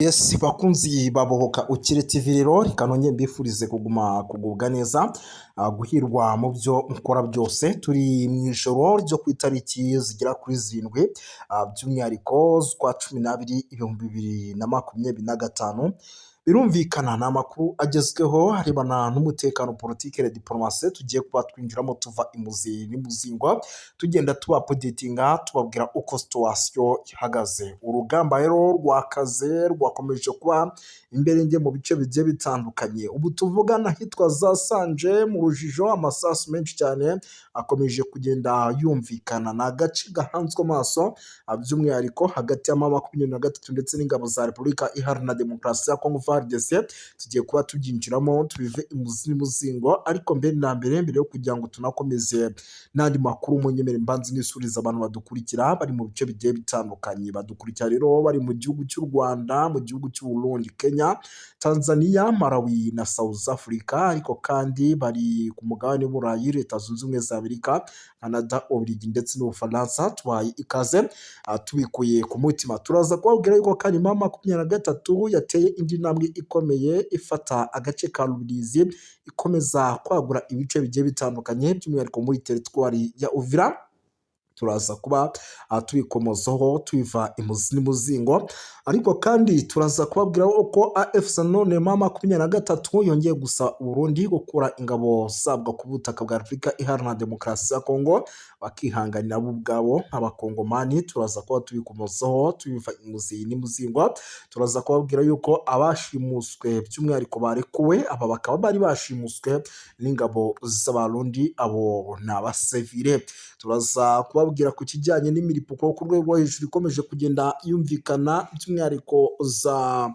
Yes, bakunzi babohoka Ukire TV, rero reka nongere mbifurize kuguma kugubwa neza, guhirwa mu byo mukora byose. Turi mu ijoro ryo ku itariki zigera kuri 7, by'umwihariko z'ukwa 12 2025. Birumvikana ni amakuru agezweho arebana n'umutekano, politike na diporomasi. Tugiye kuba twinjiramo tuva imuzi n'imuzingwa, tugenda tubaupdatinga, tubabwira uko situation ihagaze. Urugamba rero rwakaze, rwakomeje kuba imbere nge mu bice bigiye bitandukanye. Ubu tuvugana ahitwa za Sanje mu Rujijo, amasasu menshi cyane akomeje kugenda yumvikana. Ni agace gahanzwe amaso, by'umwihariko hagati ya M23 ndetse n'ingabo za Repubulika Iharanira Demokarasi ya Kongo, FARDC. Tugiye kuba tubyinjiramo tubive imuzi n'umuzingo, ariko mbere na mbere, mbere yo kugira ngo tunakomeze n'andi makuru, munyemere mbanze nisuriza abantu badukurikira bari mu bice bigiye bitandukanye. Badukurikira rero bari mu gihugu cy'u Rwanda, mu gihugu cy'u Burundi, Kenya, Tanzania, Malawi na South Africa, ariko kandi bari ku mugabane w'Uburayi, Leta Zunze Ubumwe za Amerika, Canada, Ububiligi ndetse n'Ubufaransa. Tubahaye ikaze tubikuye ku mutima. Turaza kubabwira yuko kandi M23 yateye indi ntambwe ikomeye, ifata agace ka Rubirizi, ikomeza kwagura ibice bigiye bitandukanye, by'umwihariko muri teritwari ya Uvira. Turaza kuba tubikomozaho tubiva imuzi n'umuzingo, ariko kandi turaza kubabwira uko AFC none M23 yongeye gusa Burundi gukura ingabo zabwo ku butaka bwa Repubulika Iharanira Demokarasi ya Kongo, bakihanganira bo ubwabo nk'Abakongomani. Turaza kuba tubikomozaho tubiva imuzi n'umuzingo. Turaza kubabwira yuko abashimuswe by'umwihariko barekuwe, aba bakaba bari bashimuswe n'ingabo z'Abarundi, abo ni abasivile. Turaza kubabwira ku kijyanye n'imiripuko ku rwego rwo hejuru ikomeje kugenda yumvikana, by'umwihariko za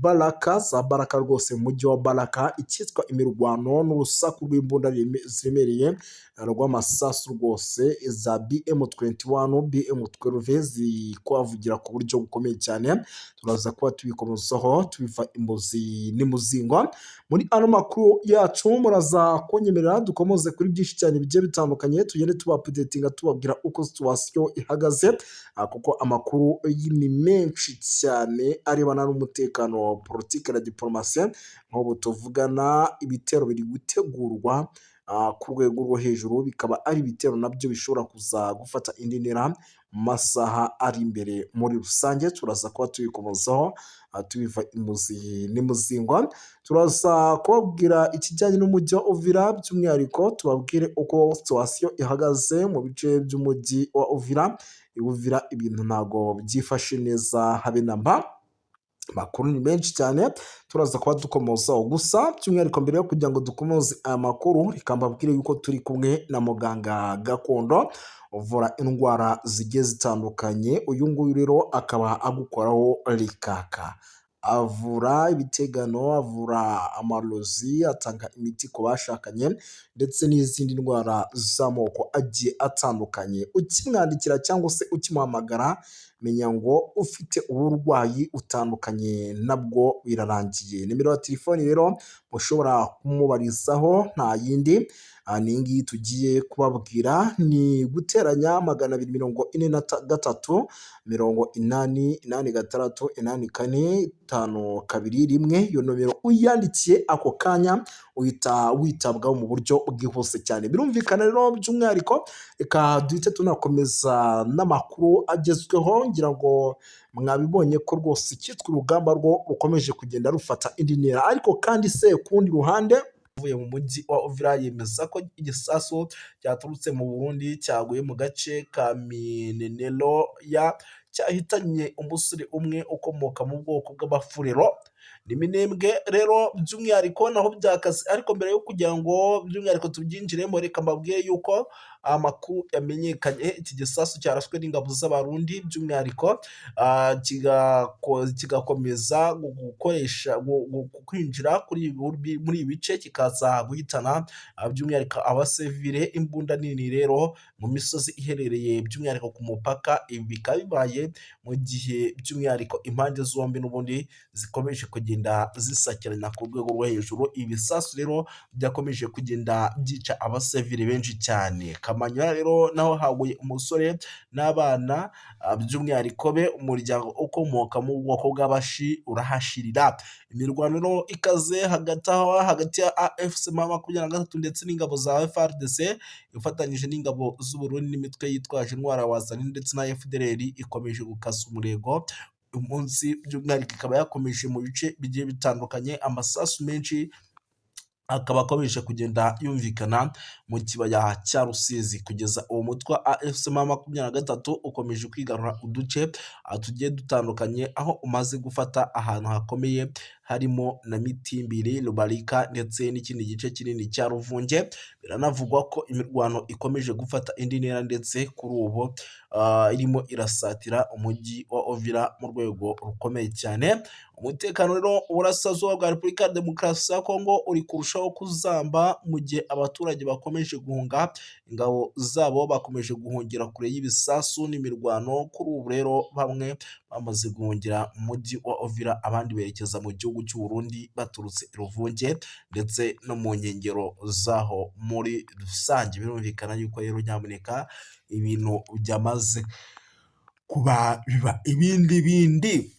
Baraka, za Baraka rwose, mu mujyi wa Baraka, icyitwa imirwano n'urusaku rw'imbunda ziremereye rw'amasasu rwose za BM21, BM12 ziri kuhavugira ku buryo bukomeye cyane. Turaza kuba tubikomozaho tubiva imuzi n'imuzingo muri ano makuru yacu. Muraza kunyemerera dukomoze kuri byinshi cyane bigiye bitandukanye, tugende tubaupdatinga, tubabwira uko situation ihagaze, kuko amakuru ni menshi cyane arebana n'umutekano, politiki na diporomasi. Nk'ubu tuvugana ibitero biri gutegurwa ku rwego rwo hejuru, bikaba ari ibitero nabyo bishobora kuza gufata indi ntera mu masaha ari imbere. Muri rusange turaza kuba tubikomozaho tubiva imuzi n'imuzingwa. Turaza kubabwira ikijyanye n'umujyi wa Uvira, by'umwihariko tubabwire uko situation ihagaze mu bice by'umujyi wa Uvira. Uvira ibintu ntabwo byifashe neza habe na mba. Amakuru ni menshi cyane turaza kuba dukomozaho, gusa by'umwihariko mbere yo kugira ngo dukomoze aya makuru, reka mbabwire yuko turi kumwe na muganga gakondo uvura indwara zigiye zitandukanye. Uyu nguyu rero akaba agukoraho rikaka, avura ibitegano, avura amarozi, atanga imiti ku bashakanye ndetse n'izindi ndwara z'amoko agiye atandukanye. Ukimwandikira cyangwa se ukimuhamagara, menya ngo ufite uburwayi utandukanye nabwo birarangiye. Nimero ya telefoni rero mushobora kumubarizaho nta yindi, ni iyi ngiyi tugiye kubabwira: ni guteranya 243 80 86 84 521. Iyo nomero uyandikiye ako kanya uhita witabwaho mu buryo bwihuse cyane. Birumvikana rero, by'umwihariko reka duhite tunakomeza n'amakuru agezweho. Ngira ngo mwabibonye ko rwose icyitwa urugamba rwo rukomeje kugenda rufata indi ntera, ariko kandi se ku rundi ruhande uvuye mu mujyi wa Uvira yemeza ko igisasu cyaturutse mu Burundi cyaguye mu gace ka Minenelo ya cyahitanye umusore umwe ukomoka mu bwoko bw'Abafurero. Ni Minembwe rero by'umwihariko naho byakaze, ariko mbere yo kugira ngo by'umwihariko tubyinjiremo, reka mbabwire yuko amakuru yamenyekanye: iki gisasu cyarashwe n'ingabo z'Abarundi, by'umwihariko kigakomeza gukoresha kwinjira muri ibi bice, kikaza guhitana by'umwihariko abasivile. Imbunda nini rero mu misozi iherereye by'umwihariko ku mupaka. Ibi bikaba bibaye mu gihe by'umwihariko impande zombi n'ubundi zikomeje kugenda zisakirana ku rwego rwo hejuru. Ibisasu rero byakomeje kugenda byica abasivili benshi cyane. Kamanyola rero naho haguye umusore n'abana, by'umwihariko be umuryango ukomoka mu bwoko bw'Abashi urahashirira. Imirwano ikaze hagati aho hagati ya AFC M23 ndetse n'ingabo za FARDC ifatanyije n'ingabo z'u Burundi n'imitwe yitwaje intwaro ya Wazalendo ndetse na FDLR ikomeje gukaza umurego umunsi, by'umwihariko ikaba yakomeje mu bice bigiye bitandukanye. Amasasu menshi akaba akomeje kugenda yumvikana mu kibaya cya Rusizi. Kugeza uwo mutwe wa AFC M23 ukomeje kwigarura uduce tugiye dutandukanye, aho umaze gufata ahantu hakomeye harimo na Mitimbiri, Rubarika ndetse n'ikindi gice kinini cya Ruvunge. Biranavugwa ko imirwano ikomeje gufata indi ntera, ndetse kuri ubu irimo irasatira umujyi wa Uvira mu rwego rukomeye cyane. Umutekano rero uburasirazuba bwa Repubulika ya Demokarasi ya Kongo uri kurushaho kuzamba, mu gihe abaturage bakomeje guhunga ingabo zabo, bakomeje guhungira kure y'ibisasu n'imirwano. Kuri ubu rero bamwe bamaze guhungira mu mujyi wa Uvira, abandi berekeza mu gihugu cy'u Burundi baturutse i Ruvunge ndetse no mu nkengero zaho muri rusange. Birumvikana yuko rero nyamuneka ibintu byamaze kuba biba ibindi bindi.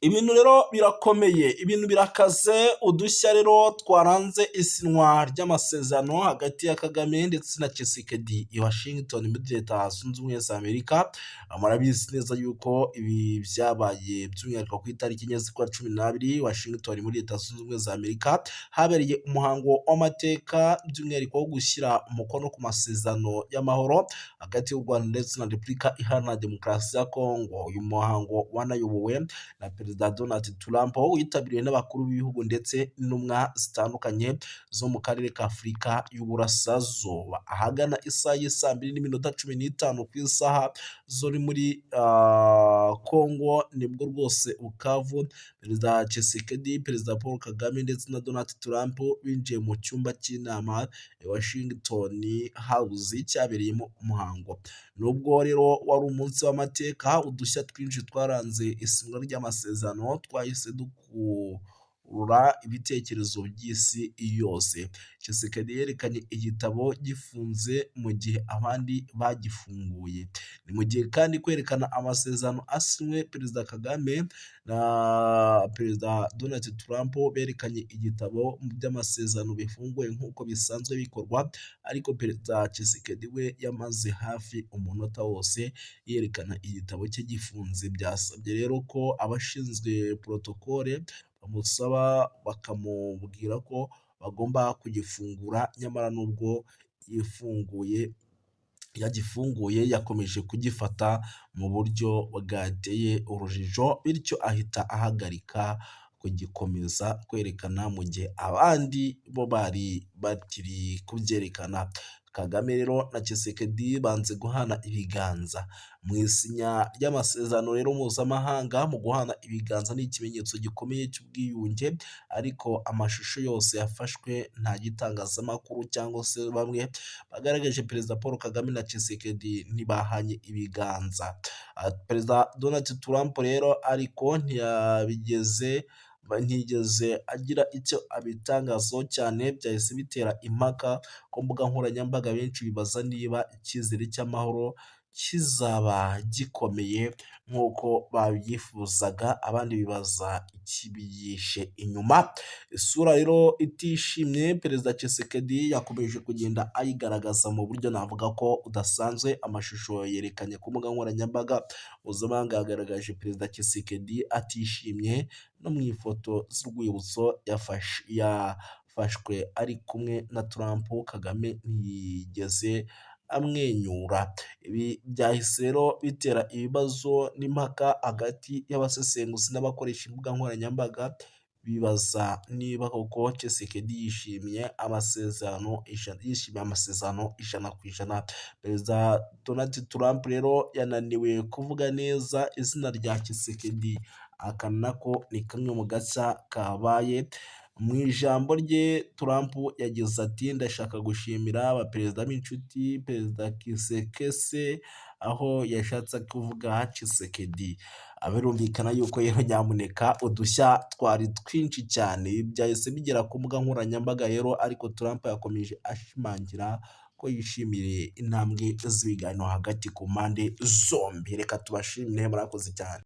Ibintu rero birakomeye, ibintu birakaze. Udushya rero twaranze isinywa ry'amasezerano hagati ya Kagame ndetse na Tshisekedi i Washington muri Leta Zunze Ubumwe za Amerika. Murabizi neza yuko ibi byabaye by'umwihariko ku itariki 4 z'ukwa 12, Washington muri Leta Zunze Ubumwe za Amerika habereye umuhango w'amateka, by'umwihariko wo gushyira umukono ku masezerano y'amahoro hagati y'u Rwanda ndetse na Repubulika Iharanira Demokarasi ya Kongo. Uyu muhango wanayobowe na Perezida Donald Trump, witabiriwe n'abakuru b'ibihugu ndetse n'intumwa zitandukanye zo mu karere ka Afurika y'Uburasirazuba. Ahagana isaha y'isaa 2:15 ku isaha zo muri Kongo, nibwo rwose Bukavu Perezida Tshisekedi, Perezida Paul Kagame ndetse na Donald Trump binjiye mu cyumba cy'inama i Washington House cyabereyemo umuhango. Nubwo rero wari umunsi w'amateka, udushya twinshi twaranze isinywa ry'amasezerano twahise dukurura ibitekerezo by'isi yose. Tshisekedi yerekanye igitabo gifunze mu gihe abandi bagifunguye. Ni mu gihe kandi kwerekana amasezerano asinywe, Perezida Kagame na Perezida Donald Trump berekanye igitabo by'amasezerano bifunguye nk'uko bisanzwe bikorwa, ariko Perezida Tshisekedi we yamaze hafi umunota wose yerekana igitabo cye gifunze. Byasabye rero ko abashinzwe protocole bamusaba, bakamubwira ko bagomba kugifungura, nyamara nubwo yifunguye yagifunguye yakomeje kugifata mu buryo bwateye urujijo, bityo ahita ahagarika kugikomeza kwerekana mu gihe abandi bo bari bakiri kubyerekana. Kagame rero na Tshisekedi banze guhana ibiganza mu isinya ry'amasezerano rero mpuzamahanga. Mu guhana ibiganza ni ikimenyetso gikomeye cy'ubwiyunge, ariko amashusho yose yafashwe nta gitangazamakuru cyangwa se bamwe bagaragaje Perezida Paul Kagame na Tshisekedi ntibahanye ibiganza. Perezida Donald Trump rero ariko ntiyabigeze ntiyigeze agira icyo abitangazaho cyane. Byahise bitera impaka ku mbuga nkoranyambaga, benshi bibaza niba icyizere cy'amahoro kizaba gikomeye nk'uko babyifuzaga, abandi bibaza ikibyihishe inyuma. Isura rero itishimye Perezida Tshisekedi yakomeje kugenda ayigaragaza mu buryo navuga ko budasanzwe. Amashusho yerekanye ku mbuga nkoranyambaga mpuzamahanga yagaragaje Perezida Tshisekedi atishimye, no mu ifoto z'urwibutso yafashwe ari kumwe na Trump, Kagame ntiyigeze amwenyura. Ibi byahise rero bitera ibibazo n'impaka hagati y'abasesenguzi n'abakoresha imbuga nkoranyambaga, bibaza niba koko Tshisekedi yishimiye amasezerano 100%. Perezida Donald Trump rero yananiwe kuvuga neza izina rya Tshisekedi, aka nako ni kamwe mu gashya kabaye. Mu ijambo rye Trump yagize ati: "Ndashaka gushimira abaperezida b'inshuti, Perezida Kisekese", aho yashatse kuvuga Tshisekedi. Birumvikana yuko rero nyamuneka udushya twari twinshi cyane, byahise bigera ku mbuga nkoranyambaga rero, ariko Trump yakomeje ashimangira ko yishimiye intambwe z'ibiganiro hagati ku mpande zombi. Reka tubashimire, murakoze cyane.